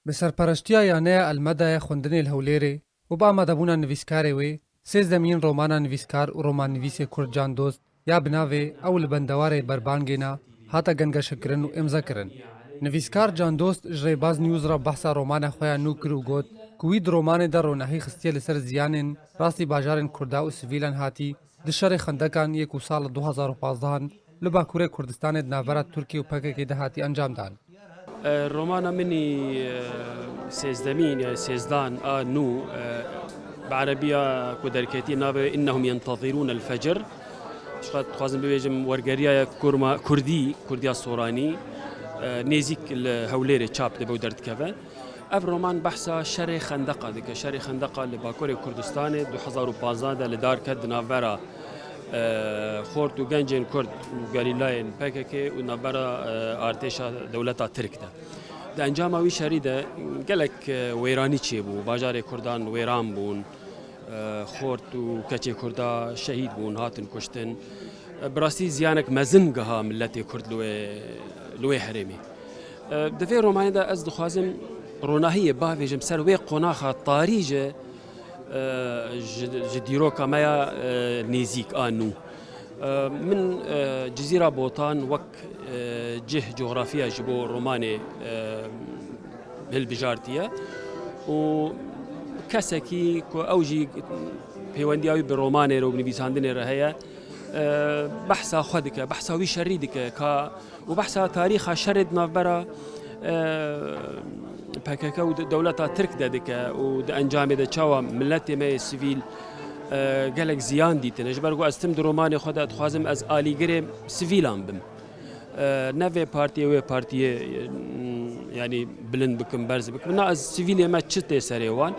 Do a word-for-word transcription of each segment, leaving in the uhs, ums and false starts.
Bi serpereştiya Yaneya Elmeda ya Xwendinê li Hewlêrê û bi amadebûna nivîskarê wê, sêzdemîn romana nivîskar û romannivîsê Kurd Can Dost ya bi navê Ew li bendewarê berbangê ne hate gengeşekirin û îmzekirin. Nivîskar Can Dost ji Rêbaz News re behsa romana xwe ya nû kir û got ku wî di romanê de ronahî xistiye li ser ziyanên rastî bajarên Kurda û sivîlan hatî di şerê xendekan yê ku sala du hezar û pazdehan li Bakurê Kurdistanê di navbera Tirkiyê û P K K de hatî encamdan. E, romana min î, e, sêzdemîn, yani sêzdan a nû, e, bi erebiya ku derketî navê Innehum Yentezirûn el Fecr. Ji xwe dixwazim bibêjim wergeriya ye kurma, kurdî, kurdiya soranî, e, nêzîk li Hewlêrê çap dibe û derdikeve. Ev roman behsa şerê Xendeqa dike. Şerê Xendeqa li Bakurê Kurdistanê du hezar û pazdeh de li dar ket di navbera, e, xort û gencên Kurd û gerîlayên P K K û navbera, e, artêşa dewleta Tirk de. Di encama wî şerî de gelek, e, wêranî çêbû. Bajarê Kurdan wêran bûn. E, xort û keçê Kurda şehîd bûn, hatin kuştin. E, bi rastî ziyanek mezin giha miletê Kurd li wê, li wê herêmê. E, di vê romanê de ez dixwazim ronahiyê bavêjim ser wê qonaxa tarî ji, e, ji, ji dîroka me ya, e, nêzîk a nû. E, min, e, Cizîra Botan wek, e, cih, coxrafiya ji bo romanê, e, hilbijartiye û kesekî ku ew jî pêwendiya wî bi romanê re û bi nivîsandinê re heye, e, behsa xwe dike, behsa wî şerî dike ka û behsa tarîxa şerê di navbera, e, P K K û de-, dewleta Tirk de dike û di encamê de çawa miletê me yê sivîl, e, gelek ziyan dîtine. Ji ber ku ez tim di romanê xwe de dixwazim ez alîgirê sivîlan bim. E, ne vê partiyê, wê partiyê, e, yanî bilind bikim, berz bikim. Na ez sivîlê me çi tê serê wan?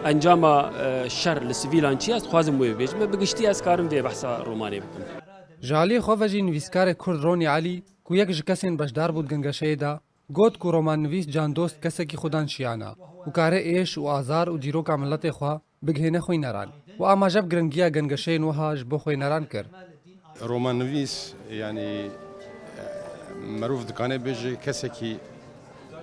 Encama, e, şer li sivîlan çi ye? Ez dixwazim wê bibêjim. Bi giştî ez karim vê behsa romanê bikim. Ji aliyê xwe ve jî nivîskarê Kurd Ronî Elî, ku yek ji kesên beşdar bû di gengeşeyê de, got ku romannivîs Can Dost kesekî xudan şiyana û kare êş û azar û dîroka miletê xwe bigihêne xwîneran û amaje bi giringiya gengeşeyên wiha ji bo xwîneran kir. Romannivîs, yanî, e, merov dikane bêje kesekî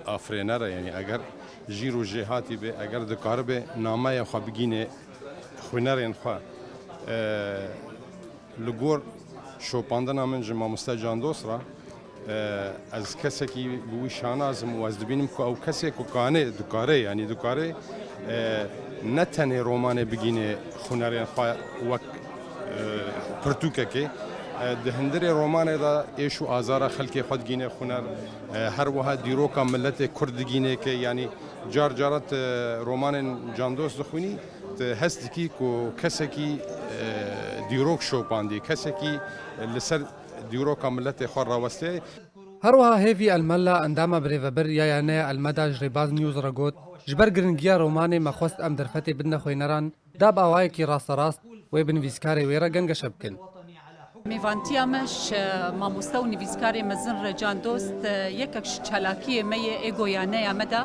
afirêner e, yanî eger jîr û jêhatî be, eger dikaribe nameya xwe bigîne xwînerên xwe. E, Li gor şopandina min ji mamoste Can Dost re, e, ez kesekî bi wî şanaz im û ez dibînim ku ew kesê ku kane, dikare, yanî dikare, e, ne tenê romanê bigîne xunerên xwe wek, e, pirtûkekê. E, di hundirê romanê de êş û azara xelkê xwe digîne xuner, e, her wiha dîroka miletê Kurd digîne ke, yanî car cara tu romanên Can Dost dixwînî, tu hest dikî ku kesekî, e, dîrok şopandî, kesekî li ser dîroka miletê xwe rawestiye. Her wiha Hêvî Elmella, endama birêvebir ya Yaneya Elmeda ji Rêbaz News re got, ji ber giringiya romanê me xwest em derfetê bidine xwîneran, da bi awayekî rasterast wê bi nivîskarê wê re gengeşe bikin. Mêvantiya me ji mamoste û nivîskarê mezin re Can Dost, yekek ji çalakiyê me yê êgo Yaneya me de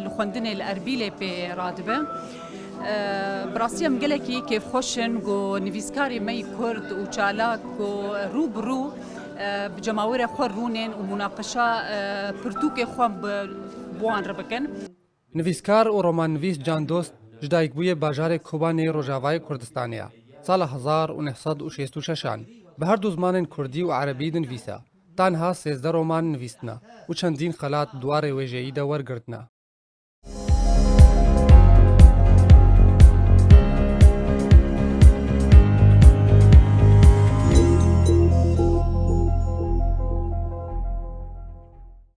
li xwendinê li Erbîlê pê radibe. Bi rastî em gelekî kêfxweş in ku nivîskarê me yî Kurd û çalak ku rû bi rû bi cemawêrê xwe rûnên û munaqeşa pirtûkê xwe bi, bi wan re bikin. Nivîskar û romannivîs Can Dost ji dayikbûyê bajarê Kobanê Rojavayê Kurdistanê ye. Sala hezar û neh sed û şêst û şeşan bi her du zimanên kurdî û erebî dinivîse. Tanha sêzdeh roman nivîstine û çendîn xelat di warê wêjeyî de wergirtine.